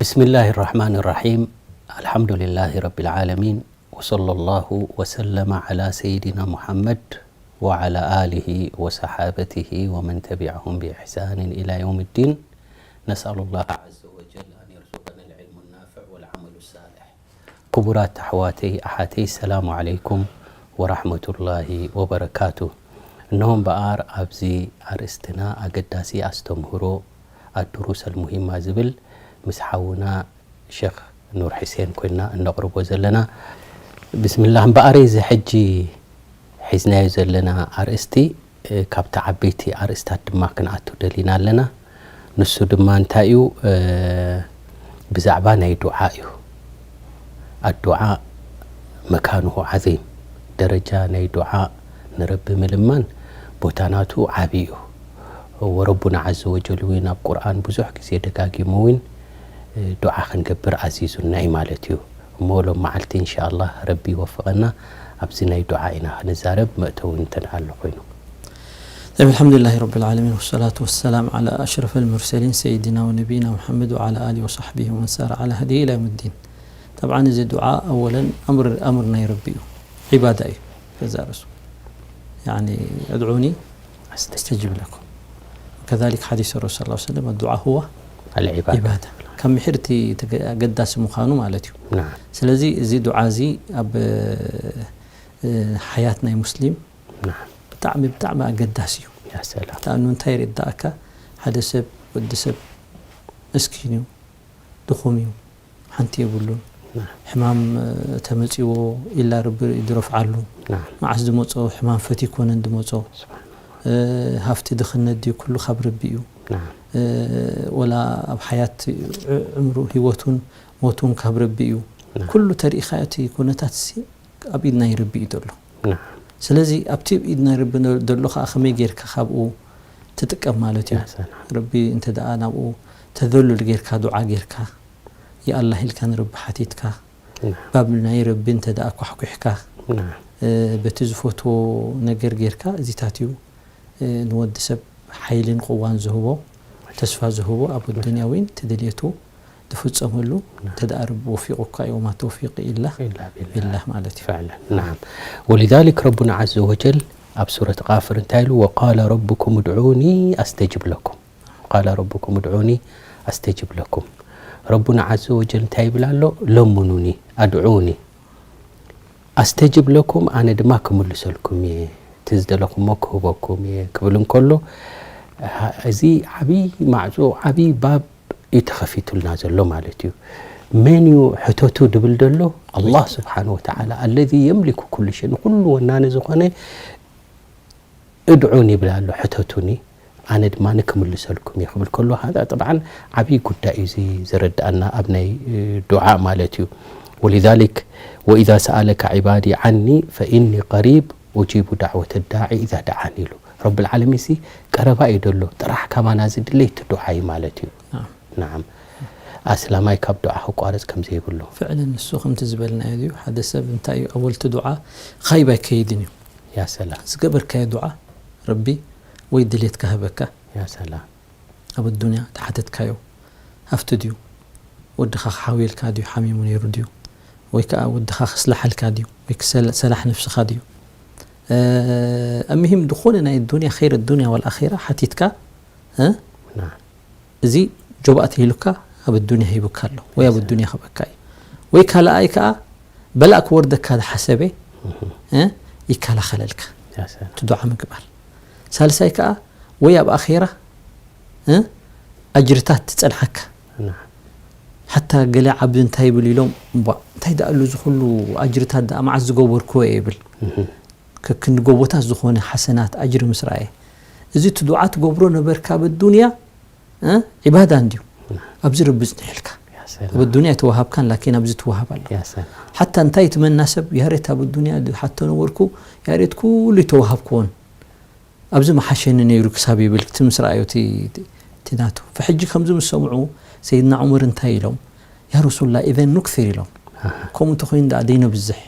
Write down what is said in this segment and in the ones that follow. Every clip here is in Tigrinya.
بسم الله الرحمن الرحيم. الحمد لله رب العالمين. وصلى الله وسلم على سيدنا محمد وعلى آله وصحابته ومن تبعهم بإحسان إلى يوم الدين. نسأل الله عز وجل أن يرزقنا العلم النافع والعمل الصالح. ክቡራት ኣሕዋተይ ኣሓተይ፣ ሰላሙ ዓለይኩም ወራሕመቱላሂ ወበረካቱ። እነሆ እምበኣር ኣብዚ ኣርእስትና ኣገዳሲ ኣስተምህሮ ኣዱሩስ ኣልሙሂማ ዝብል ምስ ሓውና ሸኽ ኑር ሕሴን ኮይና እነቕርቦ ዘለና። ብስምላህ እምበኣር፣ እዚ ሕጂ ሒዝናዮ ዘለና ኣርእስቲ፣ እ፣ ካብቲ ዓበይቲ ኣርእስታት ድማ ክንኣቱ ደሊና ኣለና። ንሱ ድማ እንታይ እዩ? እ፣ ብዛዕባ ናይ ዱዓ እዩ። ኣዱዓ መካንሁ ዓዚም፣ ደረጃ ናይ ዱዓ ንረቢ ምልማን ቦታ ናቱ ዓቢ እዩ። ወረቡና ዓዘ ወጀል እውን ኣብ ቁርኣን ብዙሕ ግዜ ደጋጊሙ እውን፣ እ፣ ዱዓ ክንገብር ኣዚዙና እዩ ማለት እዩ። እሞ ሎም መዓልቲ እንሻኣላህ ረቢ ይወፍቐና፣ ኣብዚ ናይ ዱዓ ኢና ክንዛረብ፣ መእተዊ እንተ ደኣ ኣሎ ኮይኑ። طيب، الحمد لله رب العالمين، والصلاة والسلام على أشرف المرسلين سيدنا ونبينا محمد وعلى آله وصحبه ومن سار على هديه إلى يوم الدين. طبعا እዚ ዱዓ ኣወለን ኣምር፣ ኣምር ናይ ረቢ እዩ፣ ዒባዳ እዩ። ከዛ ርእሱ ያኒ ادعوني أستجب لكم. كذلك حديث الرسول صلى الله عليه وسلم، الدعاء هو العبادة. ዒባዳ። ካብ ምሒር እቲ ተገ-፣ ኣገዳሲ ምዃኑ ማለት እዩ። ናም። ስለዚ እዚ ዱዓ እዚ ኣብ፣ እ፣ ሓያት ናይ ሙስሊም ናም። ብጣዕሚ፣ ብጣዕሚ ኣገዳሲ እዩ። ያ ሰላም። ተኣኑ እንታይ የረዳእካ? ሓደ ሰብ፣ ወዲ ሰብ መስኪን እዩ፣ ድኹም እዩ፣ ሓንቲ የብሉን። ናም። ሕማም፣ እ፣ ተመጺዎ ኢላ ረቢ ድረፍዓሉ። ናም። መዓስ ድመጾ? ሕማም ፈትዩ ኮነን ድመጾ። ስብሓን። እ፣ ሃፍቲ ድኽነት ድዩ? ኩሉ ካብ ረቢ እዩ። ናም። እ፣ ወላ ኣብ ሓያት ዕ-፣ ዕምሩ ህይወቱን ሞቱን ካብ ረቢ እዩ። ናም። ኩሉ ተሪኢኻ እቲ ኩነታት ሲ ኣብ ኢድ ናይ ረቢ እዩ ዘሎ። ናም። ስለዚ ኣብቲ ኣብ ኢድ ናይ ረቢ ዘሎ ከኣ ከመይ ጌርካ ካብኡ ትጥቀም ማለት እዩ። ያ ሰላም። ረቢ እንተ ደኣ ናብኡ ተዘሉል ጌርካ፣ ዱዓ ጌርካ፣ ያ ኣላህ ኢልካ ንረቢ ሓቲትካ፣ ናም። ባብ ናይ ረቢ እንተ ደኣ ኳሕኲሕካ፣ ናም። እ፣ በቲ ዝፈትዎ ነገር ጌርካ፣ እዚታት እዩ፣ እ፣ ንወዲ ሰብ ሓይልን ቅዋን ዝህቦ፣ ተስፋ ዝህቦ፣ ኣብ ኣዱንያ እውን እቲ ድልየቱ ዝፍጸመሉ፣ ናም። እንተ ደኣ ረቢ ወፊቑካ እዩ፣ ወማ ተውፊቂ ኢላ ኢላ ቢላህ። ቢላህ ማለት እዩ። ፈዕለን፣ ናም። ወሊዛሊክ ረቡና ዓዘ ወጀል ኣብ ሱረት ቃፍር እንታይ ኢሉ? "ወቃለ ረቡኩም ድዑኒ ኣስተጅብ ለኩም። ቃለ ረቡኩም ድዑኒ ኣስተጅብ ለኩም።" ረቡና ዓዘ ወጀል እንታይ ይብል ኣሎ? "ለምኑኒ፣ ኣድዑኒ፣ ኣስተጅብ ለኩም፣ ኣነ ድማ ክምልሰልኩም እየ፣ እቲ ዝደለኹሞ ክህበኩም እየ" ክብል እንከሎ፣ ሃ-፣ እዚ ዓብዪ ማዕጾ፣ ዓብዪ ባብ እዩ ተኸፊቱልና ዘሎ ማለት እዩ። መን እዩ ሕተቱ ድብል ዘሎ? ኣላህ ስብሓነ ወተዓላ፣ ኣለዚ የምሊኩ ኩሉ ሸይ፣ ንኹሉ ወናኒ ዝኾነ፣ "እድዑኒ" ይብል ኣሎ፣ "ሕተቱኒ፣ ኣነ ድማ ክምልሰልኩም እየ" ክብል ከሎ፣ ሃዛ ጠብዓን ዓብዪ ጉዳይ እዩ እዚ ዘረድኣና ኣብ ናይ፣ እ፣ ዱዓ ማለት እዩ። ወሊዛሊክ፣ "ወኢዛ ሰኣለካ ዒባዲ ዓኒ ፈኢኒ ቀሪብ ኡጂቡ ዳዕወተ ዳዒ ኢዛ ደዓን" ኢሉ። ረብል ዓለሚን ሲ ቀረባ እዩ ደሎ፣ ጥራሕ ካባና ዝድለይ እቲ ዱዓ እዩ ማለት እዩ። ናም። ናዓም። ኣስላማይ ካብ ዱዓ ክቋረጽ ከም ዘይብሉ። ፍዕለን ንሱ ከምቲ ዝበልናዮ ድዩ? ሓደ ሰብ እንታይ እዩ ኣወልቲ ዱዓ ኻይብ ኣይከይድን እዩ። ያ ሰላም። ዝገበርካዮ ዱዓ ረቢ ወይ ድሌትካ ህበካ። ያ ሰላም። ኣብ ኣዱንያ ተሓተትካዮ ሃፍቲ ድዩ? ወድኻ ክሓውየልካ ድዩ? ሓሚሙ ነይሩ ድዩ? ወይ ከኣ ወድኻ ክስላሓልካ ድዩ? ወይ ክሰል-፣ ሰላሕ ነፍስኻ ድዩ? እ፣ ኣምሂም ዝኾነ ናይ ኣዱንያ፣ ኸይር ኣዱንያ ወል ኣኺራ ሓቲትካ፣ እ? ናም። እዚ ጆባእ ተይሉካ ኣብ ኣዱንያ ሂቡካ ኣሎ፣ ወይ ኣብ ኣዱንያ ክበካ እዩ። ወይ ካልኣይ ከኣ በላእ ክወርደካ ዝሓሰበ፣ እህ። እ፣ ይከላኸለልካ። ያ ሰላም። እቲ ዱዓ ምግባር። ሳልሳይ ከኣ ወይ ኣብ ኣኼራ፣ እ፣ ኣጅርታት ትጸንሓካ። ናም። ሓታ ገለ ዓብዲ እንታይ ይብል ኢሎም፣ "እምቧ፣ እንታይ ደኣ ኣሉ እዚ ኩሉ ኣጅርታት ደኣ መዓስ ዝገበርክዎ እየ?" ይብል። እህ። ከክንዲ ጎቦታት ዝኾነ ሓሰናት ኣጅሪ ምስ ረኣየ፣ እዚ እቲ ዱዓ ትገብሮ ነበርካ ኣብ ኣዱንያ፣ እ፣ ዒባዳ እንድዩ። ናም። ኣብዚ ረቢ ጽኒሕልካ። ያ ሰላም። ኣብ ኣዱንያ ኣይተዋሃብካን፣ ላኪን ኣብዚ ትዋሃብ ኣሎ። ያ ሰላም። ሓታ እንታይ ትመና ሰብ፣ "ያሬት ኣብ ኣዱንያ ዝሓቶ ነበርኩ፣ ያሬት ኩሉ ኣይተዋሃብክዎን፣ ኣብዚ መሓሸኒ ነይሩ" ክሳብ ይብል፣ እቲ ምስ ረኣዮ እቲ፣ እቲ ናቱ። ፈሕጂ ከምዚ ምስ ሰምዑ፣ ሰይድና ዑመር እንታይ ኢሎም? "ያ ረሱሉላህ፣ ኢዘን ኑክሲር" ኢሎም። ኣሃ። "ከምኡ እንተኾይኑ ደኣ ደይነብዝሕ?"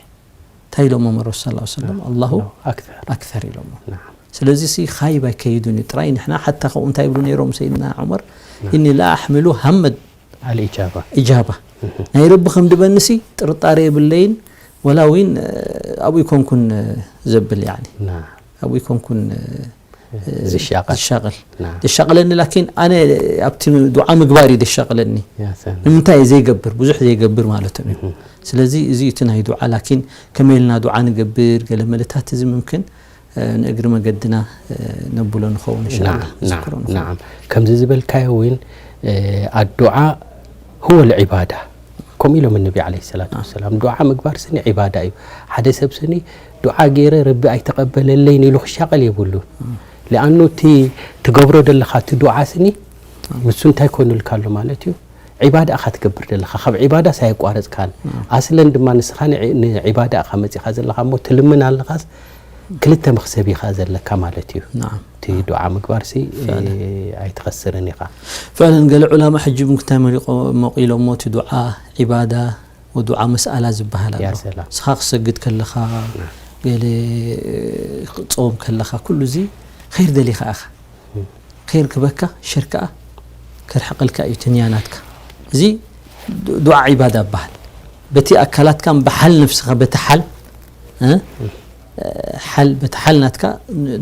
እንታይ ኢሎሞ ረሱል ሰለላሁ ዐለይሂ ወሰለም? ናም። "ኣላሁ ናም። ኣክሰር። ኣክሰር" ኢሎሞ። ናም። ስለዚ ሲ ኻይብ ኣይከይዱን እዩ። ጥራይ ንሕና ሓታ ከምኡ እንታይ ይብሉ ነይሮም ሰይድና ዑመር? ናም። "እኒ ላ ኣሕምሉ ሃመድ ኣልኢጃባ። ኢጃባ ናይ ረቢ ከም ድበንሲ ጥርጣሬ የብለይን። ወላ እውን ኣብኡ ይኮንኩን ዘብል ያኒ ና ኣብኡ ይኮንኩን ዝሻቐል። ዝሻቐል ና ዘሻቕለኒ ላኪን ኣነ ኣብቲ ዱዓ ምግባር እዩ ዘሻቕለኒ። ያ ሰላም። ንምንታይ እየ ዘይገብር ብዙሕ ዘይገብር ማለት እዩ። ስለዚ እዚ እቲ ናይ ዱዓ ላኪን ከመይ ኢልና ዱዓ ንገብር ገለ መለታት እዚ ምምክን ንእግሪ መገድና ነብሎ ንኸውን እንሻላ ናዓም ናዓም ናዓም ከምዚ ዝበልካዮ እውን ኣዱዓ هو العبادة ከምኡ ኢሎም ነቢ عليه الصلاة والسلام ዱዓ ምግባር ስኒ ዒባዳ እዩ። ሓደ ሰብ ስኒ ዱዓ ገይረ ረቢ ኣይተቐበለለይን ኢሉ ክሻቐል የብሉን። لأنه እቲ ትገብሮ ዘለኻ እቲ ዱዓ ስኒ ንሱ እንታይ ኮኑልካ ኣሎ ማለት እዩ። ዒባዳ ኢኻ ትገብር ዘለኻ ካብ ዒባዳስ ኣየቋረፅካን ኣስለን ድማ ንስኻ ንዒ- ንዒባዳ ኢኻ መፂኻ ዘለኻ እሞ ትልምን ኣለኻስ ክልተ መኽሰብ ኢኻ ዘለካ ማለት እዩ። ናዓም እቲ ዱዓ ምግባርሲ ኣይትኸስርን ኢኻ። ፈለን ገለ ዑላማ ሕጂ እውን ክታይ መሪቆ መቂሎሞ እቲ ዱዓ ዒባዳ ወዱዓ መስኣላ ዝበሃል ኣሎ። ያ ሰላም። ንስኻ ክሰግድ ከለኻ ገለ ክፀውም ከለኻ ኩሉ እዚ ኸይር ደሊኻ ኢኻ። ኸይር ክበካ ሸር ከኣ ከርሕቀልካ እዩ ትንያ ናትካ። እዚ ዱዓ ዒባዳ ይበሃል። በቲ ኣካላትካ ብሓል ነፍስኻ በቲ ሓል እ? ሓል በቲ ሓል ናትካ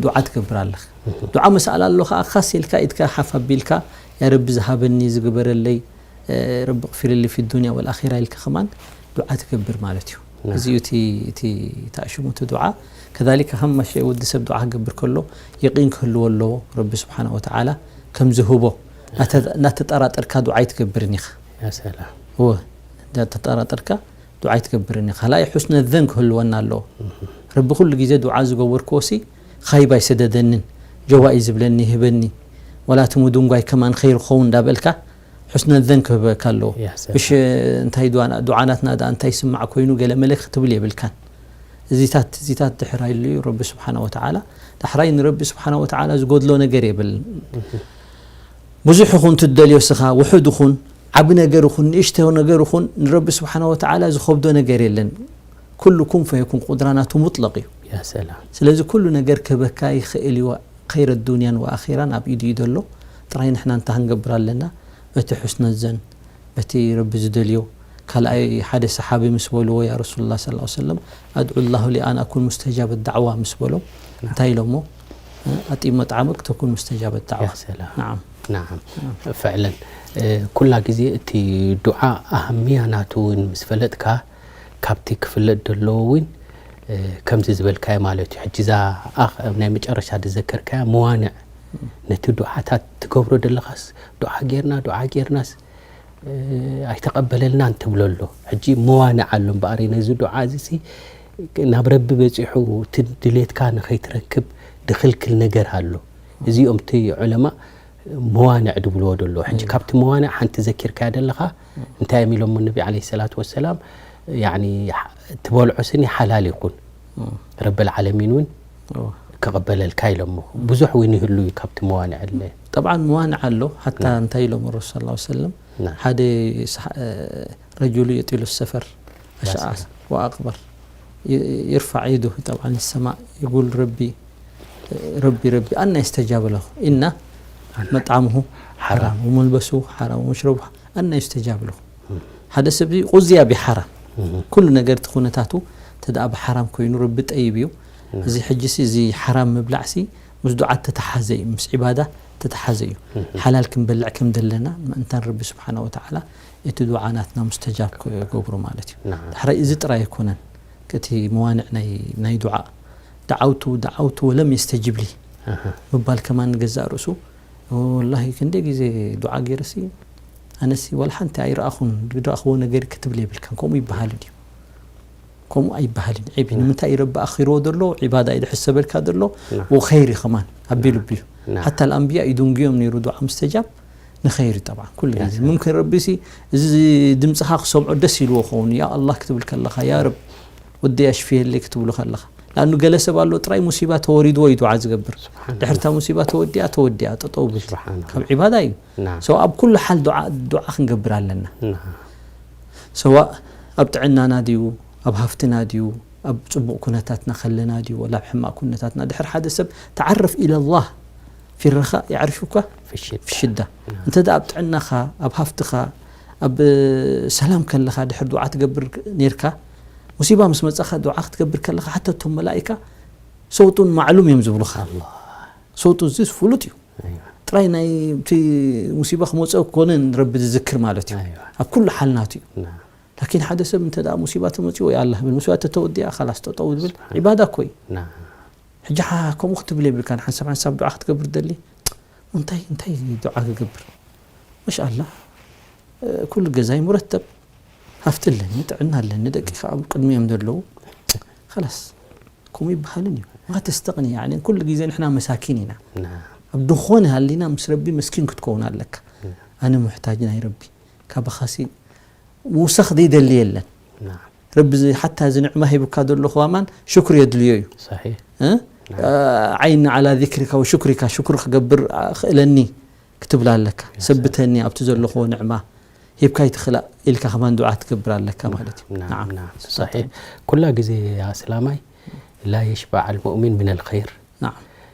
ዱዓ ትገብር ኣለኻ። ዱዓ መስኣላ ኣሎ ከዓ ካስ ኢልካ ኢድካ ሓፍ ኣቢልካ ያ ረቢ ዝሃበኒ ዝግበረለይ ረቢ اغفر لي في الدنيا والآخرة ኢልካ ከማን ዱዓ ትገብር ማለት እዩ። እዚ እዩ እቲ እቲ ተኣሽሙ እቲ ዱዓ። ከذلك ከም መሸ ወዲ ሰብ ዱዓ ክገብር ከሎ የቂን ክህልዎ ኣለዎ ረቢ ስብሓነ ወተዓላ ከም ዝህቦ እናተ- እናተጠራጠርካ ዱዓ ኣይትገብርን ኢኻ። ያ ሰላም። እወ እናተጠራጠርካ ዱዓ ኣይትገብርን ኢኻ። ካልኣይ ሑስነ ዘን ክህልወና ኣለዎ። ረቢ ኩሉ ግዜ ዱዓ ዝገበርክዎ ሲ ኻይብ ኣይሰደደንን ጀዋኢዝ ይብለኒ ይህበኒ ዋላ እቲ ምድንጓይ ከማን ኸይር ክኸውን እንዳበልካ ሑስነ ዘን ክህበካ ኣለዎ። ያ ሰላም። ምሽ እንታይ ዱዓ- ዱዓናትና ደኣ እንታይ ይስማዕ ኮይኑ ገለ መለ ክትብል የብልካን። እዚታት እዚታት ድሕር ኣይሉ እዩ ረቢ ስብሓነ ወተዓላ። ዳሕራይ ንረቢ ስብሓነ ወተዓላ ዝጎድሎ ነገር የብልን። ብዙሕ ይኹን ትደልዮ ስኻ ውሑድ ይኹን ዓቢ ነገር ይኹን ንእሽቶ ነገር ይኹን ንረቢ ስብሓነ ወተዓላ ዝኸብዶ ነገር የለን። ኩሉ ኩን ፈየኩን ቁድራ ናቱ ሙጥለቕ እዩ። ያ ሰላም። ስለዚ ኩሉ ነገር ክህበካ ይኽእል እዩ። ኸይረ ዱንያን ወኣኺራን ኣብ ኢዱ እዩ ዘሎ። ጥራይ ንሕና እንታይ ክንገብር ኣለና? በቲ ሑስነ ዘን በቲ ረቢ ዝደልዮ። ካልኣይ ሓደ ሰሓቢ ምስ በልዎ ያ ረሱሉላህ ሰለላሁ ዐለይሂ ወሰለም ኣድዑ ላሁ ሊ ኣን ኣኩን ሙስተጃበ ዳዕዋ ምስ በሎም እንታይ ኢሎሞ? ኣጢም መጥዓመክ ተኩን ሙስተጃበ ዳዕዋ። ያ ሰላም። ናዓም ናዓም ፍዕለን ኩላ ግዜ እቲ ዱዓ ኣህምያ ናቱ እውን ምስ ፈለጥካ ካብቲ ክፍለጥ ዘለዎ እውን ከምዚ ዝበልካዮ ማለት እዩ። ሕጂ እዛ ኣኽ- ናይ መጨረሻ ዝዘከርካያ መዋንዕ ነቲ ዱዓታት ትገብሮ ዘለኻስ ዱዓ ጌርና ዱዓ ጌርናስ ኣይተቐበለልናን ትብሎ ኣሎ። ሕጂ መዋንዕ ኣሎ እምበኣር ነዚ ዱዓ እዚ ሲ ናብ ረቢ በፂሑ እቲ ድሌትካ ንኸይትረክብ ድኽልክል ነገር ኣሎ። እዚኦም እቲ ዑለማ መዋንዕ ድብልዎ ደሎ። ሕጂ ካብቲ መዋንዕ ሓንቲ ዘኪርካያ ደለኻ እንታይ እዮም ኢሎሞ ነቢ ዓለይሂ ሰላቱ ወሰላም ያኒ ትበልዖ ስኒ ሓላል ይኹን ረብል ዓለሚን እውን ክቕበለልካ ኢሎሞ። ብዙሕ እውን ይህሉ እዩ ካብቲ መዋንዕ ኣለ። ጠብዓን መዋንዕ ኣሎ ሓታ እንታይ ኢሎም ረሱል ሰለላሁ ዐለይሂ ወሰለም ናም። ሓደ ሰሓ- ረጁሉ የጢሉ ሰፈር ኣሽዓስ ወኣቅበር ይ- ይርፋዕ የዱ ጠብዓን ሰማእ ይጉል ረቢ ረቢ ረቢ ኣና ይስተጃብ ለኹ እና መጣዕምሁ ሓራም ወመልበሱ ሓራም ወመሽረቡ ኣና ይስተጃብ ለኹ። ሓደ ሰብ እዚ ቁዝያ ቢሓራም ኩሉ ነገር እቲ ኩነታቱ ተደኣ ብሓራም ኮይኑ ረቢ ጠይብ እዩ። እዚ ሕጂ ሲ እዚ ሓራም ምብላዕ ሲ ምስ ዱዓ ተተሓዘ እዩ ምስ ዒባዳ ተተሓዘ እዩ። ሓላል ክንበልዕ ከም ዘለና ምእንታን ረቢ ስብሓነ ወተዓላ እቲ ዱዓ ናትና ሙስተጃብ ክገብሮ ማለት እዩ። ናዓም። ዳሕራይ እዚ ጥራይ ኣይኮነን እቲ መዋንዕ ናይ ናይ ዱዓ ደዓውቱ ደዓውቱ ወለም የስተጅብ ሊ ኣሃ። ምባል ከማን ንገዛእ ርእሱ ወላሂ ክንደይ ግዜ ዱዓ ገይረሲ ኣነሲ ዋላ ሓንቲ ኣይረኣኹን ዝረኣኽዎ ነገር ክትብል የብልካን ከምኡ ይበሃል ድዩ? ከምኡ ኣይበሃልን ዒብ እዩ። ንምንታይ እዩ ረቢ ኣኺርዎ ዘሎ ዒባዳ እዩ ዝሕሰበልካ ዘሎ ናም። ወኸይር እዩ ከማን ኣቢሉ ኣቢሉ ናም። ሓታ ኣልኣንብያ ይድንጉዮም ነይሩ ዱዓ ምስተጃብ ንኸይር እዩ ጠብዓ ኩሉ ግዜ ናም። ሙምክን ረቢ ሲ እዚ ድምፅኻ ክሰምዖ ደስ ኢልዎ ኸውን ያ ኣላህ ክትብል ከለኻ ያ ረብ ወደይ ኣሽፍየለይ ክትብሉ ከለኻ ለኣኑ ገለ ሰብ ኣሎ ጥራይ ሙሲባ ተወሪድዎ እዩ ዱዓ ዝገብር ስብሓን ድሕርታ ሙሲባ ተወዲኣ ተወዲኣ ጠጠው ብል ስብሓን ካብ ዒባዳ እዩ ናም። ሰው ኣብ ኩሉ ሓል ዱዓ ዱዓ ክንገብር ኣለና ናም። ሰዋእ ኣብ ጥዕናና ድዩ ኣብ ሃፍትና ድዩ ኣብ ፅቡቕ ኩነታትና ከለና ድዩ ወላ ኣብ ሕማቕ ኩነታትና ድሕር ሓደ ሰብ ተዓረፍ ኢለላህ ፊረኻ የዕርፉካ ፍሽት ፍሽዳ እንተ ኣብ ጥዕናኻ ኣብ ሃፍትኻ ኣብ ሰላም ከለኻ ድሕር ዱዓ ትገብር ኔርካ፣ ሙሲባ ምስ መጻኻ ዱዓ ክትገብር ከለኻ ሓታ እቶም መላኢካ ሰውጡን ማዕሉም እዮም ዝብሉኻ። ሰውጡ እዚ ፍሉጥ እዩ። ጥራይ ናይ እቲ ሙሲባ ክመጽኦ ኮነ ንረቢ ዝዝክር ማለት እዩ። ኣብ ኩሉ ሓል ናቱ እዩ። ላኪን ሓደ ሰብ እንተ ደኣ ሙሲባ ተመጽኦ ወይ ኣላ ብል ሙሲባ ተተወዲኣ ኻላስ ጠጠው ዝብል ዒባዳ እኮ እዩ። ሕጂ ሓ ከምኡ ክትብል የብልካን። ሓንሳብ ሓንሳብ ዱዓ ክትገብር ደሊ እንታይ እንታይ ዱዓ ክገብር? ማሻኣላ፣ ኩሉ ገዛይ ሙረተብ፣ ሃፍቲ ኣለኒ፣ ጥዕና ኣለኒ፣ ደቂ ከዓ ቅድሚኦም ዘለዉ። ኸላስ ከምኡ ይበሃልን እዩ። ማ ተስተቕኒ ያኒ ኩሉ ግዜ ንሕና መሳኪን ኢና። ኣብ ድኾነ ሃሊና ምስ ረቢ መስኪን ክትከውን ኣለካ። ኣነ ሙሕታጅ ናይ ረቢ፣ ካባኻሲ ምውሳኽ ዘይደሊ የለን። ረቢ እዚ ሓታ እዚ ንዕማ ሂቡካ ዘሎ ከማን ሽክር የድልዮ እዩ። ዓይኒ ዓላ ዚክሪካ ወሽክሪካ ሽክር ክገብር ክእለኒ ክትብል ኣለካ። ሰብተኒ ኣብቲ ዘለኹዎ ንዕማ ሂብካ ይትኽላእ ኢልካ ከማን ዱዓ ትገብር ኣለካ ማለት እዩ። ኩላ ግዜ ኣስላማይ ላ የሽባዕ ኣልሙእሚን ምን ኣልኸይር፣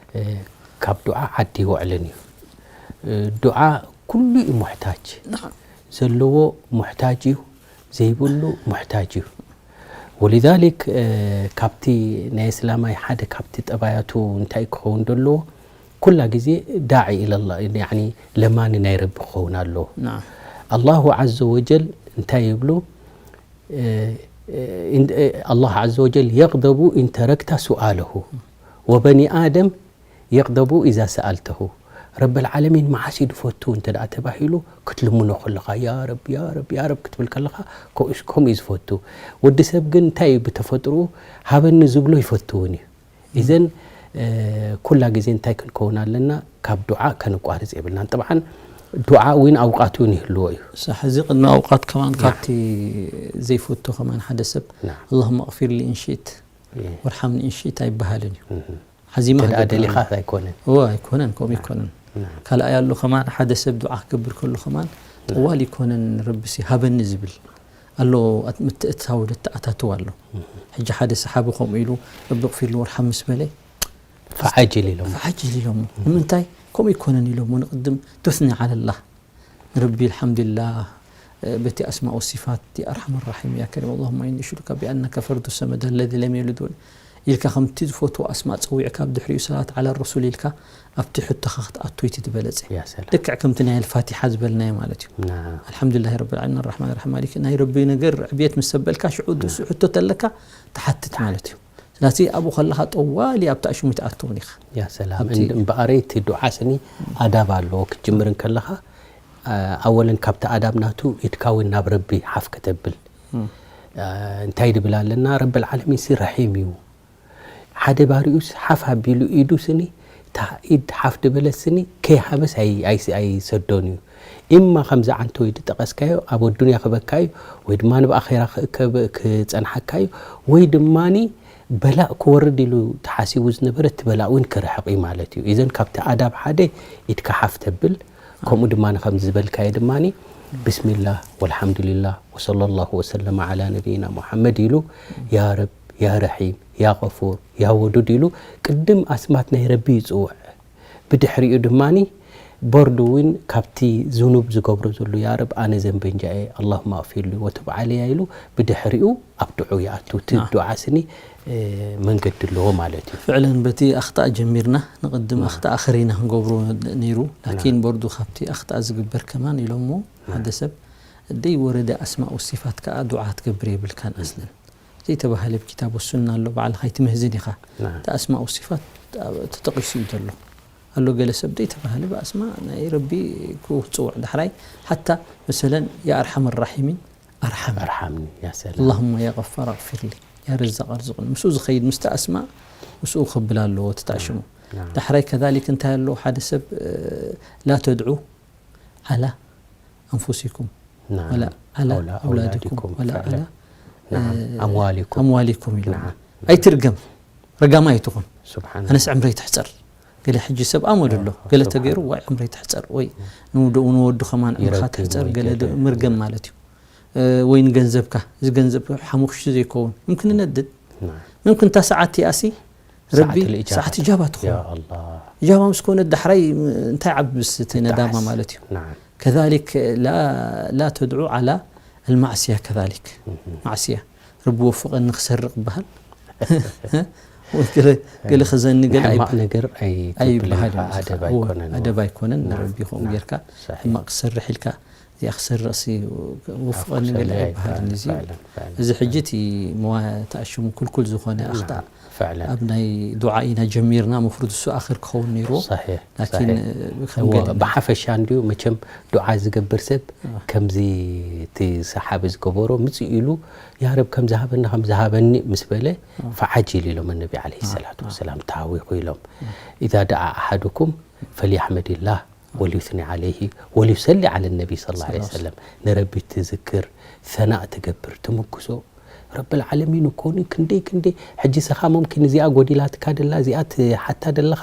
ካብ ዱዓ ዓዲ ይወዕልን እዩ። ዱዓ ኩሉ እዩ ሙሕታጅ፣ ዘለዎ ሙሕታጅ እዩ፣ ዘይብሉ ሙሕታጅ እዩ። ወሊዛሊክ ካብቲ ናይ እስላማይ ሓደ ካብቲ ጠባያቱ እንታይ ክኸውን ዘለዎ፣ ኩላ ግዜ ዳዒ ኢለላ፣ ያኒ ለማኒ ናይ ረቢ ክኸውን ኣለዎ። ኣላሁ ዓዘ ወጀል እንታይ ይብሉ? ኣላህ ዓዘ ወጀል የቕደቡ ኢንተረክታ ሱኣለሁ ወበኒ ኣደም የቕደቡ ኢዛ ሰኣልተሁ። ረብል ዓለሚን መዓስ እዩ ዝፈቱ እንተ ደኣ ተባሂሉ ክትልምኖ ከለኻ ያ ረብ ያ ረብ ያ ረብ ክትብል ከለኻ ከምኡ እዩ ዝፈቱ። ወዲ ሰብ ግን እንታይ እዩ ብተፈጥርኡ ሃበኒ ዝብሎ ይፈቱ እውን እዩ። ኢዘን ኩላ ግዜ እንታይ ክንከውን ኣለና? ካብ ዱዓ ከንቋርጽ የብልናን። ጥብዓን ዱዓ እውን ኣውቃት እውን ይህልዎ እዩ። ሳሕ እዚ ቅድሚ ኣውቃት ከማን ካብቲ ዘይፈቱ ከማን ሓደ ሰብ ኣላሁመ ኣቕፊር ሊ እንሽት ወርሓምኒ እንሽት ኣይበሃልን እዩ። ሓዚማ እንተ ደኣ ክገብር ደሊኻ ኣለዎ። ኣይኮነን። እወ፣ ኣይኮነን፣ ከምኡ ኣይኮነን። ካልኣይ ኣሎ ከማን ሓደ ሰብ ዱዓ ክገብር ከሎ ከማን ጠዋል ይኮነን ረብሲ ሃበኒ ዝብል ኣሎ፣ ኣት-፣ ምትእትታው ዘተኣታትው ኣሎ። ሕጂ ሓደ ሰሓቢ ከምኡ ኢሉ ረቢ እቕፊር ሊ ወርሓም ምስ በለ ፈዓጅል ኢሎሞ። ፈዓጅል ኢሎሞ። ንምንታይ ከምኡ ይኮነን ኢሎሞ። ንቅድም ቱስኒ ዓለላህ ንረቢ ኣልሓምዱሊላህ፣ በቲ ኣስማእ ወሲፋት ያ ኣርሓም ራሒም ያ ከሪም ኣላሁማ ኢኒ ኣሽሁዱካ ቢኣነከ ፈርዱ ሰመድ ኣለዚ ለም የልድ ወለ ኢልካ ከምቲ ዝፈትዎ ኣስማእ ጸዊዕካ ኣብ ድሕሪኡ ሰላት ዓላ ረሱል ኢልካ ኣብቲ ሕቶኻ ክትኣቱ እቲ ዝበለጸ። ያ ሰላም። ልክዕ ከምቲ ናይ ኣልፋቲሓ ዝበልናዮ ማለት እዩ። ናም። ኣልሓምዱሊላሂ ረብል ዓለሚን ኣራሕማን ራሒም ማሊክ ናይ ረቢ ነገር ዕብየት ምስ ሰበልካ ሽዑ ድሱ ሕቶ ተለካ ትሓትት ማለት እዩ። ስለዚ ኣብኡ ከለኻ ጠዋሊ ኣብቲ ኣሽሙት ኣትውን ኢኻ። ያ ሰላም። ኣብቲ እንድ-፣ እምበኣረይ እቲ ዱዓ ስኒ ኣዳብ ኣለዎ። ክትጅምር እንከለኻ፣ ኣ-፣ ኣወለን ካብቲ ኣዳብ ናቱ ኢድካ እውን ናብ ረቢ ሓፍ ከተብል። እም። ኣ፣ እንታይ ድብል ኣለና? ረብል ዓለሚን ሲ ረሒም እዩ። ሓደ ባሪኡስ ሓፍ ኣቢሉ ኢዱ ስኒ፣ እታ ኢድ ሓፍ ድበለት ስኒ፣ ከይሃበስ ኣይ-፣ ኣይ-፣ ኣይሰዶን እዩ። ኢማ ከምዚ ዓንተወይ ድጠቐስካዮ ኣብ ኣዱንያ ክበካ እዩ፣ ወይ ድማ ንብኣኼራ ክ-፣ ከብ-፣ ክጸንሓካ እዩ፣ ወይ ድማኒ በላእ ክወርድ ኢሉ ተሓሲቡ ዝነበረ እቲ በላእ እውን ክርሕቕ እዩ ማለት እዩ። ኢዘን ካብቲ ኣዳብ ሓደ ኢድካ ሓፍ ተብል፣ ከምኡ ድማ ከምዚ ዝበልካዮ ድማኒ ብስሚላህ ወልሓምዱሊላህ ወሰለላሁ ወሰለመ ዓላ ነቢይና ሙሓመድ ኢሉ ያ ረብ፣ ያ ረሒም፣ ያ ገፉር፣ ያ ወዱድ ኢሉ ቅድም ኣስማት ናይ ረቢ ይጽውዕ። ብድሕሪኡ ድማኒ በርዱ እውን ካብቲ ዝኑብ ዝገብሮ ዘሎ ያ ረብ ኣነ ዘንበንጃ እየ ኣላሁማ ኣግፊር ሊ ወቱብ ዓለያ ኢሉ ብድሕሪኡ ኣብ ድዑ ይኣቱ። እቲ ናም። ዱዓ ስኒ፣ እ፣ መንገዲ ኣለዎ ማለት እዩ። ፍዕለን በቲ ኣኽጣእ ጀሚርና ንቕድም ናም። ኣኽጣእ ኣኸሪና ክንገብሮ ነይሩ። ላኪን ናም። በርዱ ካብቲ ኣኽጣእ ዝግበር ከማን ኢሎሞ ናም። ሓደ ሰብ ደይ ወረደ ኣስማእ ወሲፋት ከኣ ዱዓ ክትገብር የብልካን ኣስለን። ዘይተባህለ ኣብ ኪታብ ወሱና ኣሎ፣ ባዕልኻ ኣይትምህዝን ኢኻ። ናም። እቲ ኣስማእ ወሲፋት ተጠቒሱ እዩ ዘሎ። ኣሎ ገለ ሰብ ዘይተባህለ ብኣስማእ ናይ ረቢ ክጽውዕ። ዳሕራይ ሓታ መሰለን ያ ኣርሓም ራሒሚን ኣርሓም። ኣርሓምኒ፣ ያ ሰላም። ኣላሁመ ያ ገፋር ኣግፊር ሊ፣ ያ ረዛቅ ኣርዙቅኒ። ምስኡ ዝኸይድ ምስቲ ኣስማእ ምስኡ ክብል ኣለዎ እቲ ተዕሽሙ። ናም። ዳሕራይ ከዛሊክ እንታይ ኣለዎ ሓደ ሰብ፣ እ፣ ላ ተድዑ ዓላ ኣንፉሲኩም ናም። ወላ ዓላ ኣውላ-፣ ኣውላዲኩም ኣውላዲኩም ወላ ፍዕለን። ዓላ፣ ናም። እ፣ ኣምዋሊኩም። ኣምዋሊኩም ኢሉ። ናም። ኣይትርገም፣ ረጋማ ኣይትኹን። ሱብሓነላህ። ኣነስ ዕምረይ ትሕጸር። ገለ ሕጂ ሰብ ኣመል ኣሎ። ኣዎ፣ ገለ ሱብሓነላህ። ተገይሩ ዋይ ዕምረይ ትሕጸር ወይ ንውድኡ ንወዱ ከማን ዕምርኻ ይረግም ትሕጸር ወይ ገለ ደ-፣ ገለ። መርገም ማለት እዩ። እ፣ ወይ ንገንዘብካ፣ እዚ ገንዘብ ሓሙኽሽቲ ዘይከውን። ምምክን ነድድ። ናም። ምምክን እታ ሰዓት እቲኣሲ ረቢ ሰዓት ልእጃባ። ሰዓት እጃባ ትኾን። ያ ኣላህ። እጃባ ምስ ኮነት ዳሕራይ እንታይ ዓብስ እቲ ነዳማ ትጠዓስ። ማለት እዩ። ናም። كذلك لا لا تدعو على المعصية كذلك. ማዕስያ፣ ረቢ ወፍቐኒ ክሰርቕ ይበሃል። ወይ ገለ ገለ ክዘኒ ገለ ሕማቕ ኣይበሃል። ነገር ኣይገብርን ኣይበሃል ኢኻ፣ እዩ። ኣደብ እወ፣ ኣይኮነን። ኣደብ ኣይኮነን። ናም፣ ንረቢ ከምኡ ናም፣ ጌርካ ሰሒሕ። ሕማቕ ክሰርሕ ኢልካ እዚኣ ክሰርቕሲ ወፍቐኒ ገለ ክሰርሕ ኣይበሃልን። ኣይበሃል። እዚ ፍዕለን፣ ፍዕለን፣ እዚ ሕጂ ፍዕለን። እቲ መዋ-፣ ተኣሽሙ ኩልኩል ዝኾነ ናም፣ ኣኽጣእ ፍዕለን። ኣብ ናይ ዱዓ ኢና ጀሚርና፣ መፍሩድ እሱ ኣኽር ክኸውን ነይርዎ። ሰሒሕ፣ ላኪን፣ ሰሒሕ። ከም እወ፣ ገለ ብሓፈሻ እንድዩ መቸም ዱዓ ዝገብር ሰብ አ። ከምዚ እቲ ሰሓቢ ዝገበሮ ምጽእ ኢሉ፣ "ያ ረብ፣ ከም ዝሃበና ከም ዝሃበኒ" ምስ በለ፣ አ። "ፈዓጅል" ኢሎም ነቢ ዓለይሂ አ፣ ሰላቱ አ። ወሰላም፣ "ተሃዊኹ" ኢሎም። አ። "ኢዛ ደዓ ኣሓዱኩም ፈልየሕመዲላህ ወልዩስኒ ዓለይሂ ወልዩሰሊ ዓለ ነቢ ሰለላሁ ዐለይሂ ወሰለም።" ንረቢ ትዝክር፣ ሰናእ ትገብር፣ ትምክሶ። ረብል ዓለሚን እኮ ኒ ክንደይ ክንደይ፣ ሕጂ ስኻ ሙምኪን እዚኣ ጎዲላትካ ደላ፣ እዚኣ ትሓታ ደለኻ፣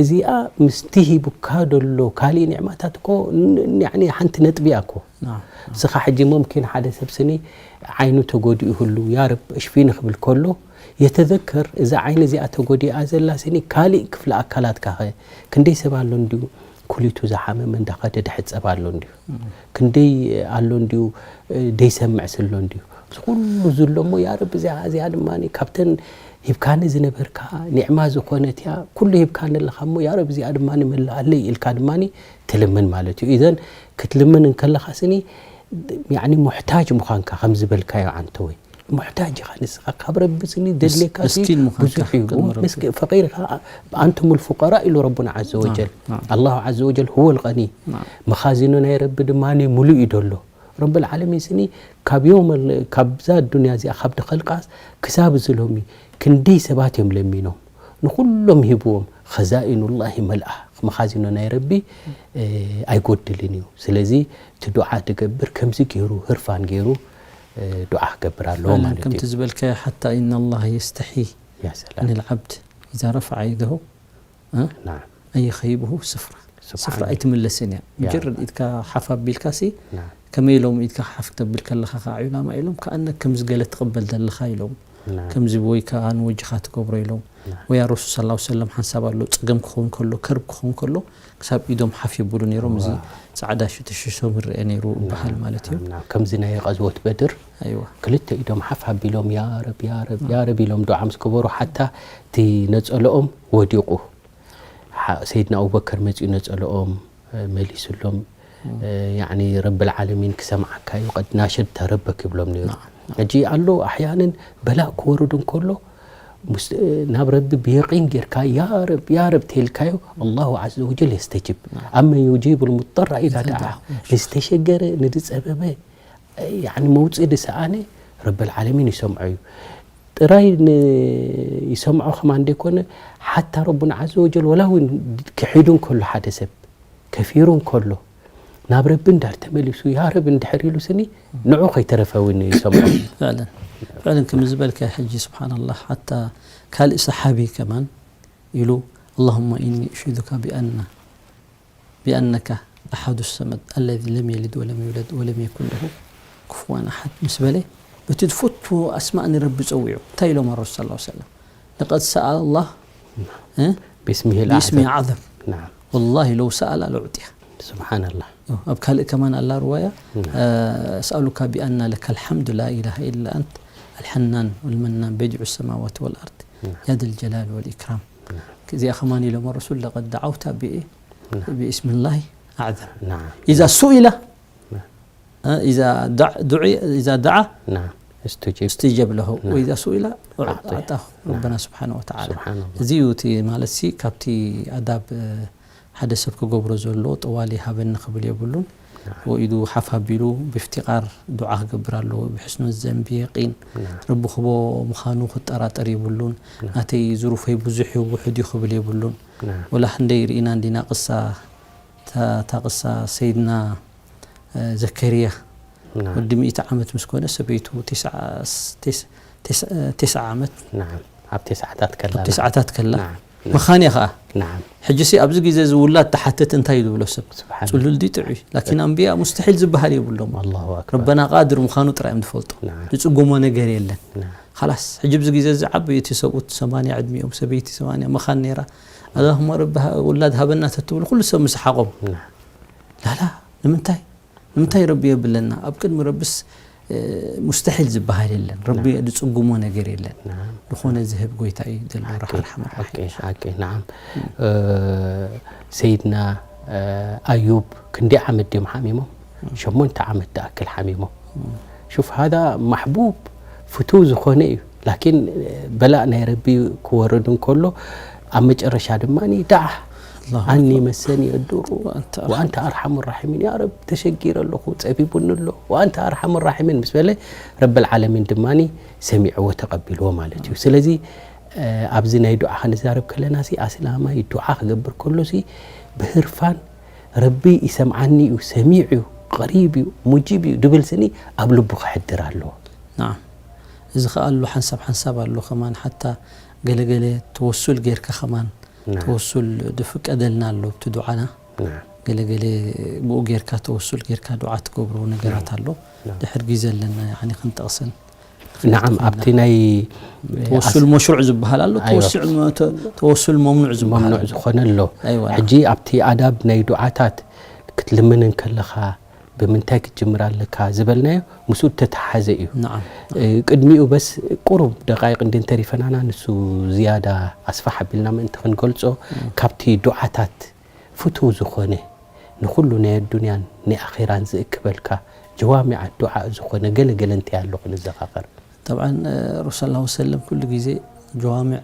እዚኣ ምስቲ ሂቡካ ደሎ ካሊእ ኒዕማታት እኮ ን-፣ ያዕኒ ሓንቲ ነጥቢ እያ እኮ። ናም። ስኻ ሕጂ ሙምኪን ሓደ ሰብ ስኒ ዓይኑ ተጎዲኡ ይህሉ፣ "ያ ረብ እሽፊኒ" ክብል ከሎ፣ የተዘከር እዛ ዓይኒ እዚኣ ተጎዲኣ ዘላ ስኒ ካሊእ ክፍሊ ኣካላትካ ኸ ክንደይ ሰብ ኣሎ እንድዩ ኩሊቱ ዝሓመመ እንዳኸደ ድሕጸብ ኣሎ እንድዩ። እም። ክንደይ ኣሎ እንድዩ፣ እ፣ ደይሰምዕስ ኣሎ እንድዩ። እዚ ኩሉ ዘሎ እሞ፣ "ያ ረቢ፣ እዚኣ፣ እዚኣ ድማ ካብተን ሂብካኒ ዝነበርካ ኒዕማ ዝኾነት እያ፣ ኩሉ ሂብካኒ ኣለኻ እሞ፣ ያ ረቢ፣ እዚኣ ድማ መልኣለይ" ኢልካ ድማ ትልምን ማለት እዩ። ኢዘን ክትልምን እንከለኻ ስኒ፣ ያዕኒ፣ ሙሕታጅ ምዃንካ ከም ዝበልካዮ፣ ዓንተወይ፣ ሙሕታጅ ኢኻ ንስኻ። ካብ ረቢ ስኒ ምስ-፣ ዘድልየካ ሲ ምስኪን ምዃንካ ብዙሕ እዩ። ቅድሚ ረቢ። ምስኪ-፣ ፈቂር ኢኻ። "ኣንቱም ልፉቀራ" ኢሉ ረቡና ዐዘ ወጀል። ናም፣ ናም። ኣላሁ ዐዘ ወጀል ሁወ ልቀኒ። ናም። መኻዚኖ ናይ ረቢ ድማ ምሉእ እዩ ደሎ። ረብል ዓለሚን ስኒ ካብ ዮም ል-፣ ካብዛ ዱንያ እዚኣ ካብ ድኸልቃስ ክሳብ እዚ ሎሚ ክንደይ ሰባት እዮም ለሚኖም። ንኹሎም ሂብዎም። ኸዛኢኑላሂ መልኣ። መኻዚኖ ናይ ረቢ፣ እ፣ ኣይጎድልን እዩ። ስለዚ እቲ ዱዓ ትገብር ከምዚ ገይሩ፣ ህርፋን ገይሩ፣ እ፣ ዱዓ ክገብር ኣለዎ ፈዕለን ማለት ከምቲ እዩ። ዝበልካዮ፣ "ሓታ ኢነ ላህ የስተሒ ያ ሰላም። ሚነል ዓብድ ኢዛ ረፈዐ የደሁ፣ እ፣ ናም። ኣየኸይብሁ ስፍራ። ስፍራ ስብሓን። ኣይትምለስን እያ። ያ። ሙጀረድ ኢድካ ሓፍ ኣቢልካሲ፣ ናም። ከመይ ኢሎም ኢድካ ሓፍ ክተብል ከለኻ ከዓ ዑላማ ኢሎም፣ ከኣነ ከምዚ ገለ ትቕበል ዘለኻ ኢሎም። ናም። ከምዚ ወይ ከዓ ንወጅኻ ትገብሮ ኢሎም። ናም። ወይ ያ ረሱል ሰለላሁ ዐለይሂ ወሰለም ሓንሳብ ኣሎ፣ ጸገም ክኸውን ከሎ፣ ከርብ ክኸውን ከሎ፣ ክሳብ ኢዶም ሓፍ የብሉ ነይሮም። እዚ ዋው። ጻዕዳ ሽቶ ሽሶም ይረአ ነይሩ ይበሃል ናም፣ ማለት እዩ። ናም፣ ናም። ከምዚ ናይ ቀዝወት በድር ኣይዋ። ክልተ ኢዶም ሓፍ ኣቢሎም፣ "ያ ረብ፣ ያ ረብ፣ ያ ረብ" ኢሎም ዱዓ ምስ ገበሩ፣ ሓታ እቲ ነጸለኦም ወዲቑ። ሓ-፣ ሰይድና ኣቡበከር መጺኡ ነጸለኦም፣ እ፣ መሊሱሎም። እም። እ፣ ያዕኒ ረብል ዓለሚን ክሰምዓካ እዩ፣ ቀድ ናሸድተ ረበክ ይብሎም ነይሩ። ናም፣ ናም። ሕጂ ኣሎ ኣሕያንን በላእ ክወርድ እንከሎ፣ ምስ-፣ ናብ ረቢ ብየቂን ጌርካ፣ "ያ ረብ፣ ያ ረብ" ተልካዮ፣ ኣላሁ ዐዘ ወጀል የስተጅብ። ናም። ኣመን ዩጂቡ ልሙጠራ ኢዛ ኢዛ ደዓ። ደዓ። ንዝተሸገረ፣ ንዝጸበበ፣ ያዕኒ መውጽኢ ዝሰኣነ ረብል ዓለሚን ይሰምዖ እዩ። ጥራይ ን-፣ ይሰምዖ ከማን ዘይኮነ፣ ሓታ ረቡና ዐዘ ወጀል ወላ እውን ክሒዱ እንከሎ ሓደ ሰብ፣ ከፊሩ እንከሎ፣ ናብ ረቢ እንዳር ተመሊሱ፣ "ያ ረብ" እንድሕር ኢሉ ስኒ፣ ንዑ ከይተረፈ እውን ይሰምዖ። ፈዕለን፣ ፈዕለን ከም ዝበልካ ሕጂ፣ ስብሓንላህ፣ ሓታ ካልእ ሰሓቢ ከማን ኢሉ፣ "ኣላሁመ ኢኒ ኡሽሂዱካ ቢኣና፣ ቢኣነካ ኣሓዱ ሰመድ፣ ኣለዚ ለም የሊድ ወለም ዩለድ ወለም የኩን ለሁ ኩፍዋን ኣሓድ" ምስ በለ፣ በቲ ዝፈትዎ ኣስማእ ንረቢ ጸዊዑ። እንታይ ኢሎም ኣረሱል ሰለላሁ ዐለይሂ ወሰለም? "ለቀድ ሰኣለ ላህ፣ እ? ቢስሚሂል ቢስሚ ኣዕዘም። ኣዕዘም። ናም። ወላሂ ለው ሰኣላ ለኡዕጢያ." ስብሓንላህ። ኣብ ካልእ ከማን ኣላ ርዋያ፣ ናም። እ፣ "ኣስኣሉካ ቢኣና ለከል ሓምዱ ላ ኢላሃ ኢላ ኣንት ኣልሐናን ወልመናን በዲዑ ሰማዋት ወልኣርድ ናም። ያ ደል ጀላል ወልኢክራም." ናም። እዚኣ ከማን ኢሎም ኣረሱል፣ "ለቀድ ደዓውታ ቢ-፣ ናም። ቢእስሚላሂ ኣዕዘም። ናም። ኢዛ ሱኢላ፣ ናም። እ፣ ኢዛ ዳዕ-፣ ዱዒ-፣ ኢዛ ደዓ ናም። እስትጅብ። እስትጀብ ለሁ፣ ናም። ወኢዛ ሱኢላ ኣዕጢ። ኣዕጣሁ ናም። ረበና ስብሓነ ወተዓላ." ስብሓንላህ። እዚ እዩ እቲ ማለት ሲ፣ ካብቲ ኣዳብ፣ እ፣ ሓደ ሰብ ክገብሮ ዘሎ ጠዋሊ ሃበኒ ክብል የብሉን። ናም። ወኢዱ ሓፍ ኣቢሉ ብእፍቲቃር ዱዓ ክገብር ኣለዎ፣ ብሕስኑ ዘን ብየቂን ናም። ረቢ ክቦ ምዃኑ ክጠራጠር የብሉን። ናም። "ናተይ ዝሩፈይ ብዙሕ እዩ፣ ውሑድ እዩ" ክብል የብሉን። ናም። ወላ ክንደይ ርኢና እንዲና ቅሳ፣ እታ፣ እታ ቅሳ ሰይድና፣ እ፣ ዘከርያ ናም። ወዲ ሚእቲ ዓመት ምስ ኮነ ሰበይቱ ቴስዓ፣ ቴስ-፣ ቴስ-፣ ቴስዓ ዓመት ናም። ኣብ ቴስዓታት ከላ ኣብ ቴስዓታት ከላ ናም። መኻንያ ኸኣ። ናም። ሕጂ ሲ ኣብዚ ግዜ እዚ ውላድ ተሓተት እንታይ እዩ ዝብሎ ሰብ? ስብሓን። ጽሉል ድዩ ጥዑይ? ላኪን ኣንብያ ሙስተሒል ዝበሃል የብሎም። ኣላሁ ኣክበር። ረበና ቃድር ምዃኑ ጥራይ እዮም ዝፈልጡ። ናም። ዝጽጉሞ ነገር የለን። ናም። ኻላስ፣ ሕጂ ኣብዚ ግዜ እዚ ዓበይቲ ሰብኡት ሰማንያ ዕድሚኦም፣ ሰበይቲ ሰማንያ መኻን ነይራ። ኣላሁመ ረቢ ሃ-፣ ውላድ ሃበና ተትብሉ ኩሉ ሰብ ምስሓቖም። ናም። ላላ፣ ንምንታይ? ንምንታይ ረቢ የብለና? ኣብ ቅድሚ ረብስ፣ እ፣ ሙስተሒል ዝበሃል የለን። ረቢ ዝጽጉሞ ነገር የለን። ዝኾነ ዝህብ ጎይታ እዩ ዘሎ፣ ሓቂ፣ ኣርሓም ሓቂ፣ ሓቂ፣ ናዓም። እ፣ ሰይድና፣ እ፣ ኣዩብ ክንደይ ዓመት ድዮም ሓሚሞም? ሸሞንተ ዓመት ዝኣክል ሓሚሞም። ሹፍ፣ ሃዛ ማሕቡብ ፍቱው ዝኾነ እዩ። ላኪን፣ እ፣ በላእ ናይ ረቢ ክወርድ እንከሎ፣ ኣብ መጨረሻ ድማ፣ "ዳዓ ኣላሁ ኣኒ ኣክበር። መሰኒ የዱሩ ወኣንተ ወኣንተ ኣርሓሙ ራሒሚን፣ ያ ረብ፣ ተሸጊረ ኣለኹ፣ ጸቢቡኒ ኣሎ፣ ወኣንተ ኣርሓሙ ራሒሚን" ምስ በለ፣ ረብል ዓለሚን ድማ ሰሚዕዎ፣ ተቐቢልዎ ማለት እዩ። ስለዚ፣ እ፣ ኣብዚ ናይ ዱዓ ክንዛረብ ከለና ሲ፣ ኣስላማይ ዱዓ ክገብር ከሎ ሲ፣ ብህርፋን፣ "ረቢ ይሰምዓኒ እዩ፣ ሰሚዕ እዩ፣ ቀሪብ እዩ፣ ሙጂብ እዩ" ድብል ስኒ ኣብ ልቡ ክሕድር ኣለዎ። ናዓም። እዚ ኸኣ ኣሎ፣ ሓንሳብ ሓንሳብ ኣሎ ከማን፣ ሓታ ገለገለ ተወሱል ጌርካ ከማን፣ ናዓም። ተወሱል ድፍቀደልና ኣሎ ኣብቲ ዱዓና። ናዓም። ገለገለ ብኡ ጌርካ፣ ተወሱል ጌርካ ዱዓ ትገብሮ ነገራት ናዓም። ኣሎ። ናዓም። ድሕር ግዜ ኣለና፣ ያዕኒ፣ ክንጠቕሰን። ናዓም፣ ኣብቲ ናይ ተወሱል ኣስ- መሽሩዕ ዝበሃል ኣሎ፣ ኣይዋ። ተወሱዕ መ-፣ ተ-፣ ተወሱል መምኑዕ ዝበሃል መምኑዕ ኣሎ። ዝኾነ ኣሎ። ኣይዋ፣ ናዓም። ሕጂ ኣብቲ ኣዳብ ናይ ዱዓታት ክትልምን እንከለኻ ብምንታይ ክትጅምር ኣለካ ዝበልናዮ ምስኡ እተተሓዘ እዩ። ናዓም። እ፣ ቅድሚኡ በስ ቁሩብ ደቃይቕ እንድን ተሪፈናና ንሱ ዝያዳ ኣስፋሕ ኣቢልና ምእንቲ ክንገልጾ እም። ካብቲ ዱዓታት ፍቱው ዝኾነ ንኹሉ ናይ ኣዱንያን ናይ ኣኼራን ዝእክበልካ ጀዋሚዕ ዱዓ ዝኾነ ገለ ገለ እንታይ ኣሎ ክንዘኻኸር? ጠብዓን፣ እ፣ ረሱል ሰለላሁ ዐለይሂ ወሰለም ኩሉ ግዜ ጀዋሚዕ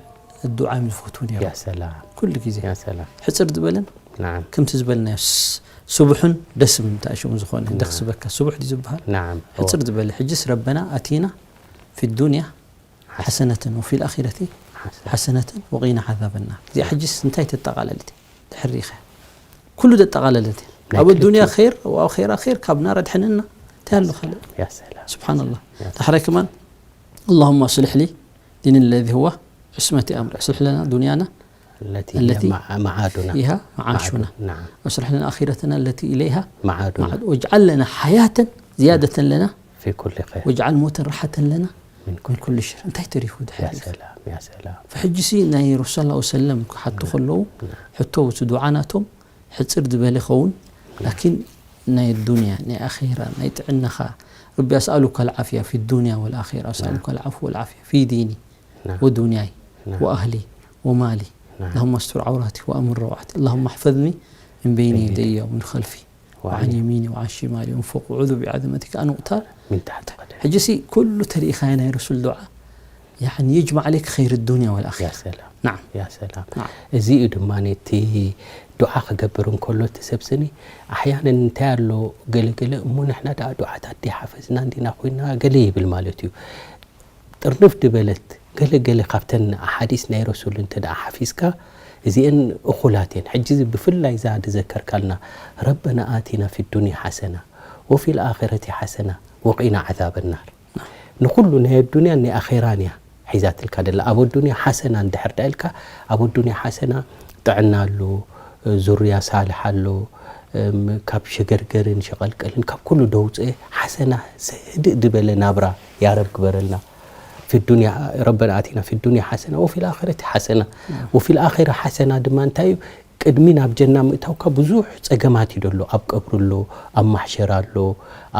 ዱዓ እዮም ዝፈትዉ ነይሮም። ያ ሰላም። ኩሉ ግዜ። ያ ሰላም። ሕጽር ዝበለን ናዓም። ከምቲ ዝበልናዮ ስ-፣ ስቡሕን ደስ ምንታይ ሽሙ ዝኾነ ናዓም። ደስ ዝበካ ስቡሕ ድዩ ዝበሃል? ናዓም። ሕጽር ዝበለ ሕጅስ ረበና ኣቲና ፊ ዱንያ ሓሰነተን ወፊል ኣኺረቲ ሓሰነተን ወቂና ዓዛበ ናር። እዚኣ ሕጅስ እንታይ ተጠቓለልቲ? ድሕር ሪኢኻ ኩሉ ተጠቓለለት። ናይ ኣብ ኣዱንያ ክልቲኡ። ኸይር፣ ኣብ ኣኼራ ኸይር፣ ካብ ናር ኣድሕነና። እንታይ ኣሎ ካልእ? ያ ሰላም። ስብሓንላህ። ያ ሰላም። ዳሕራይ ከማን፣ اللهم أصلح لي ديني الذي هو عصمة أمري. أصلح لنا دنيانا التي هي التي مع-، معادنا. فيها معاشنا. معادنا. نعم. وأصلح لنا آخرتنا التي إليها معادنا. معاد-، واجعل لنا حياة زيادة لنا في كل خير. واجعل موتا راحة لنا من كل من كل شر. እንታይ ተሪፉ ድሕሪ ያ ሰላም፣ ያ ሰላም። ፈሕጂሲ ናይ ረሱል ሰለላሁ ዐለይሂ ወሰለም ክሓቱ ከለዉ፣ ሕቶ እቲ ዱዓ ናቶም ሕጽር ዝበለ ይኸውን፣ ላኪን ናይ ዱንያ፣ ናይ ኣኼራ፣ ናይ ጥዕናኻ፣ ረቢ ኣስኣሉካ ኣልዓፍያ ፊ ዱንያ ወልኣኼራ፣ ኣስኣሉካ ኣልዓፍወ ወልዓፍያ ፊ ዲኒ ናም። ወዱንያይ ናም። ወኣህሊ ወማሊ። ናም። اللهم استر عوراتي وآمن روعاتي. اللهم احفظني من بين بين يدي ومن خلفي وعن وعن يميني وعن شمالي ومن فوقي. أعوذ بعظمتك أن أغتال من تحت قدمي. ሕጂሲ ኩሉ ተሪኢኻዮ ናይ ረሱል ዱዓ፣ ያዕኒ፣ يجمع عليك خير الدنيا والآخرة. ያ ሰላም። ናም። ያ ሰላም። ናም። እዚ እዩ ድማ ነቲ ዱዓ ክገብር እንከሎ እቲ ሰብ ስኒ፣ ኣሕያነን እንታይ ኣሎ ገለ ገለ፣ እሞ ንሕና ደኣ ዱዓታት ደይሓፈዝና እንዲና ኮይና ገለ ይብል ማለት እዩ። ጥርንፍ ዝበለት ገለ ገለ ካብተን ኣሓዲስ ናይ ረሱል እንተ ደኣ ሓፊዝካ፣ እዚአን እኹላት እየን። ሕጂ እዚ ብፍላይ እዛ ዝዘከርካልና፣ ረበና ኣቲና ፊ ዱንያ ሓሰና ወፊል ኣኺረቲ ሓሰና ወቂና ዓዛበ ናር። ንኹሉ ናይ ኣዱንያን ናይ ኣኼራን እያ ሒዛትልካ ደላ። ኣብ ኣዱንያ ሓሰና እንድሕር ደኣ ኢልካ፣ ኣብ ኣዱንያ ሓሰና ጥዕና ኣሎ፣ ዙርያ ሳልሕ ኣሎ፣ እም፣ ካብ ሸገርገርን ሸቐልቀልን ካብ ኩሉ ደውፅኤ ሓሰና፣ ህድእ ዝበለ ናብራ ያረብ ግበረልና። ፊ ዱንያ፣ ረበና ኣቲና ፊ ዱንያ ሓሰና ወፊል ኣኺረቲ ሓሰና። ወፊል ኣኺራ ሓሰና ድማ እንታይ እዩ? ቅድሚ ናብ ጀና ምእታውካ ብዙሕ ጸገማት እዩ ደሎ። ኣብ ቀብሪ ኣሎ፣ ኣብ ማሕሸር ኣሎ፣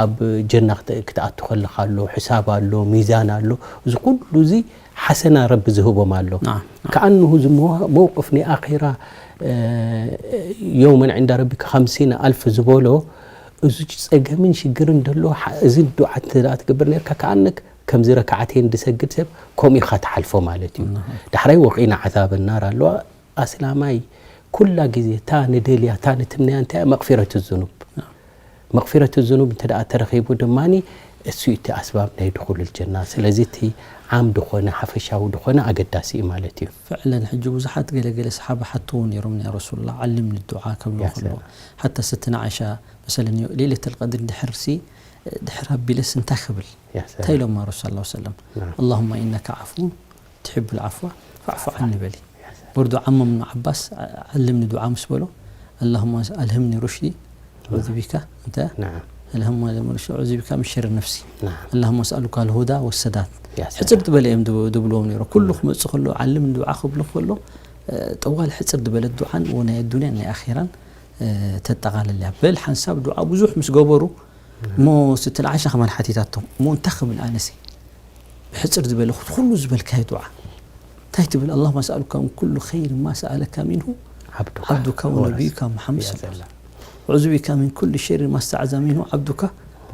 ኣብ ጀና ክተ-፣ ክትኣቱ ከለኻ ኣሎ፣ ሕሳብ ኣሎ፣ ሚዛን ኣሎ። እዚ ኩሉ እዚ ሓሰና ረቢ ዝህቦም ኣሎ። ናም፣ ናም። ከኣንሁ እዚ መዋ-፣ መውቅፍ ናይ ኣኺራ፣ እ፣ የውመን ዕንዳ ረቢከ ኸምሲነ ኣልፍ ዝበሎ፣ እዚ ጸገምን ሽግርን ደሎ፣ ሓ-፣ እዚ ዱዓ እንተ ደኣ ትገብር ነርካ፣ ከኣነክ ከምዚ ረካዓተይን ዝሰግድ ሰብ ከምኡ ኢኻ ትሓልፎ ማለት እዩ። ናም። ዳሕራይ ወቂና ዓዛበ ናር ኣለዋ። ኣስላማይ ኩላ ግዜ እታ ንደልያ፣ እታ ንትምነያ እንታይ እያ? መቕፊረት ዙኑብ። ናም። መቕፊረት ዙኑብ እንተ ደኣ ተረኺቡ ድማኒ፣ እሱ እዩ እቲ ኣስባብ ናይ ድኹሉል ጀና። ስለዚ እቲ ዓም ድኾነ፣ ሓፈሻዊ ድኾነ ኣገዳሲ እዩ ማለት እዩ። ፍዕለን ሕጂ ብዙሓት ገለገለ ሰሓባ ሓትዎ ነይሮም፣ "ያ ረሱሉላህ፣ ዓልምኒ ዱዓ" ከብሉ ያ ከለዉ፣ ሰላም። ሓታ ሰትና ዓይሻ መሰለን፣ ሌለተል ቀድሪ ድሕርሲ፣ ድሕር ኣቢለስ እንታይ ክብል? ያ ሰላም። እንታይ ኢሎማ ረሱል ሰለላሁ ዐለይሂ ወሰለም? ናም። اللهم إنك عفو تحب العفو فاعف عني በሊ። ያ ሰላም። ወርዶ ዓሞም ኢብኑ ዓባስ፣ ዓ-፣ ዓልምኒ ዱዓ ምስ በሎ፣ اللهم ألهمني رشدي أعوذ بك፣ እንተ፣ ናም። اللهم ألهمني رشدي أعوذ بك من شر نفسي። ናም። اللهم أسألك الهدى والسداد። ያ ሰላም። ሕጽር ዝበለ እዮም ድብ-፣ ድብልዎም ነይሮም። ኩሉ ናም። ክመጽእ ከሎ፣ ዓልምኒ ዱዓ ክብሎ ከሎ፣ እ፣ ጠዋል ሕጽር ዝበለት ዱዓን፣ ወናይ ኣዱንያን ናይ ኣኼራን፣ እ፣ ተጠቓልል እያ። በል ሓንሳብ ዱዓ ብዙሕ ምስ ገበሩ፣ እሞ ስትል ዓሻ ከማን ሓቲታቶም፣ እሞ እንታይ ክብል ኣነሲ? ብሕጽር ዝበለ፣ ኩሉ ዝበልካዮ ዱዓ። እንታይ ትብል? اللهم أسألك من كل خير ما سألك منه ዓብዱካ عبدك ونبيك محمد يا صلى الله عليه سلام. وسلم. أعوذ بك من كل شر ما استعاذ منه عبدك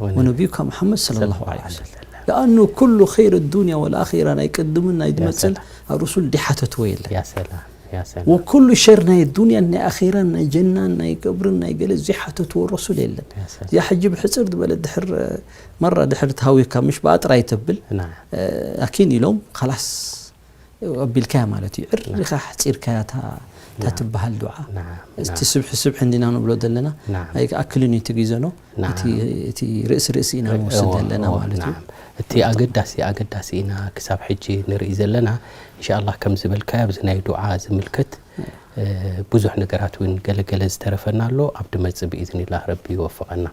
ونبي- ونبيك محمد صلى الله عليه وسلم. لأنه كل خير الدنيا والآخرة ናይ ቅድምን ናይ ዝመጽን سلام. ኣብ ርሱል ዲሓተትዎ የለን። يا سلام يا سلام وكل شر ናይ ዱንያን ናይ ኣኼራን ናይ ጀናን ናይ ቀብርን ናይ ገለ ዝሓተትዎ ረሱል የለን። يا سلام እዚኣ ሕጂ ብሕጽር ዝበለ ድሕር መራ ድሕር ተሃዊካ ምሽ ብኣጥራይ ተብል نعم ኣኪን ኢሎም ካላስ ኣቢልካያ ማለት እዩ። ዕርኻ ሕጺርካያ እታ እታ ትበሃል ዱዓ። نعم እቲ ስብሒ ስብሒ እንዲና ንብሎ ዘለና نعم ኣይኣክልን እዩ እቲ ግዘኖ። نعم እቲ እቲ ርእሲ ርእሲ ኢና ንወስድ ዘለና ማለት እዩ። እቲ ኣገዳሲ ኣገዳሲ ኢና ክሳብ ሕጂ ንርኢ ዘለና። እንሻላ ከም ዝበልካዮ ኣብዚ ናይ ዱዓ ዝምልከት እ፣ ብዙሕ ነገራት እውን ገለገለ ዝተረፈና ኣሎ። ኣብ ድመጽእ ብኢዝኒላህ ረቢ ይወፍቐና።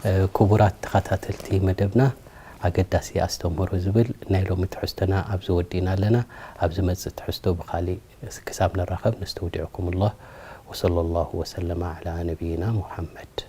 እ፣ ክቡራት ተኸታተልቲ መደብና ኣገዳሲ ኣስተምህሮ ዝብል ናይ ሎሚ ትሕዝቶና ኣብዚ ወዲእና ኣለና። ኣብ ዝመጽእ ትሕዝቶ ብኻሊእ ክሳብ ንራኸብ ነስተውዲዕኩም ኣላህ። ወሰለ ላሁ ወሰለመ ዓላ ነቢይና ሙሓመድ።